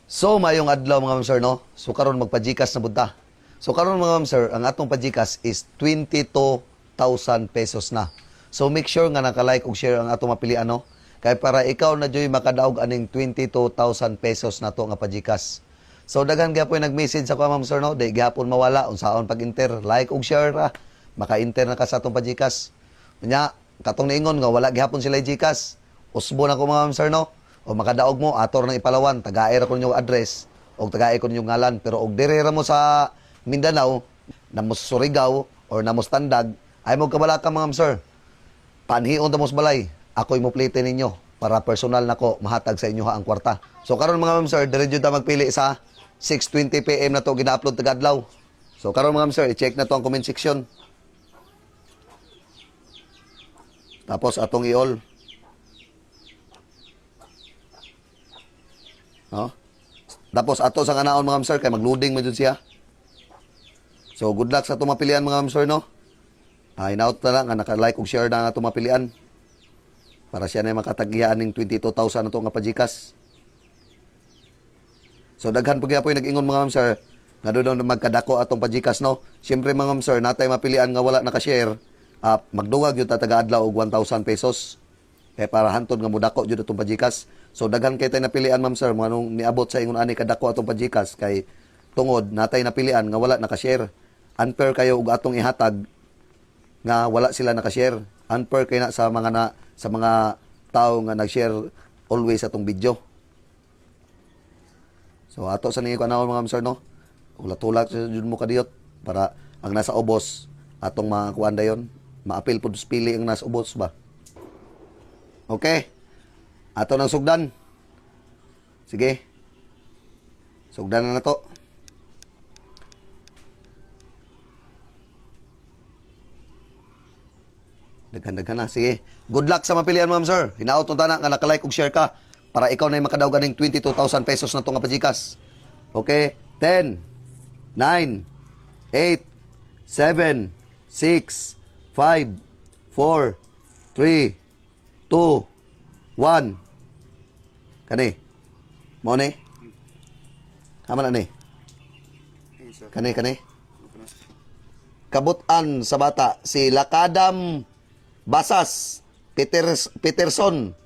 So mayong adlaw, mga ma'am sir, no. So karon magpa-GCash na punta. So karon, mga ma'am sir, ang atong pa-GCash is 22,000 pesos na. So make sure nga naka-like ug share ang atong mapilian, no. Kay para ikaw na joy makadaog aning 22,000 pesos na to nga pa-GCash. So daghan gyapon nag-message sa ko, ma'am sir, no, di gyapon mawala unsaon pag-enter, like ug share ra. Maka-enter na ka sa atong pa-GCash. Nya katong niingon nga wala gihapon sila GCash. Usbo na ko, mga ma'am sir, no. O makadaog mo ator ng ipalawan, tagaay ra ko ninyo address og tagaay ko ninyo ngalan, pero og dire ra mo sa Mindanao, namos Surigao or namos Tandag, ay mo kabalaka, mga ma'am sir. Panhion ta mo sa balay. Ako'y muplite ninyo para personal nako mahatag sa inyo ha ang kwarta. So karon, mga ma'am sir, dire jud ta magpili sa 6:20 PM na to gina-upload tagadlaw. So karon, mga ma'am sir, i-check na to ang comment section. Tapos atong i-all. No? Tapos ato sa kanaon, mga ma'am sir, kay magloading man jud siya. So good luck sa atong mapilian, mga ma'am sir, no. Ay out na lang nga naka-like ug share na ang atong mapilian. Para siya na makatagiyaan ning 22,000 na to nga pa-GCash. So daghan pag gyapon nag-ingon, mga ma'am sir, nga doon magkadako atong pa-GCash, no. Siyempre, mga ma'am sir, natay mapilian nga wala naka-share, magduwag yun ta taga-adlaw og 1,000 pesos. Kaya para hantod nga mudako jud atong pa-GCash. So daghan kay tay napilian, ma'am sir, mga nung niabot sa ingon ani kadako atong pa-GCash kay tungod natay napilian nga wala naka-share. Unfair kayo og atong ihatag nga wala sila naka-share. Unfair kay na sa mga tao nga nag-share always atong video. So ato sa ninyo kanahon, mga ma'am sir, no. Ulat-ulat sa jud mo kadiyot para ang nasa ubos atong mga kuan dayon, maapil pud pili ang nasa ubos ba. Okay. Ato nang sugdan. Sige. Sugdan na nato. Daghan-daghan na. Sige. Good luck sa mapilian, ma'am sir. Hinaot na nga nakalike ug share ka para ikaw na makadaog aning 22,000 pesos na to nga pa-GCash. Okay? 10, 9, 8, 7, 6, 5, 4, 3, 2, 1. Kani. Mo ni? Kama na ni? Kani, kani. Kabutan sa bata, si Lakadam Basas Peterson.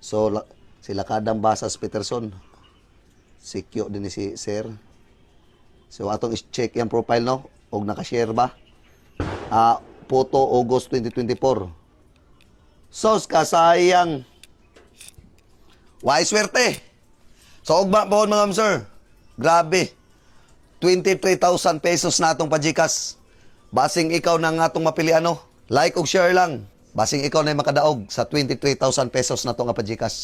So, si Lakadam Basas Peterson. Si Kyo din ni si Sir. So, atong i-check yung profile, no? Og naka-share ba? Photo August 2024. Sos, kasayang. Why swerte? So, ugma po, mga ma'am sir. Grabe. 23,000 pesos na atong pa-GCash. Basing ikaw na nga atong mapili, ano. Like ug share lang. Basing ikaw na makadaog sa 23,000 pesos na itong pa-GCash.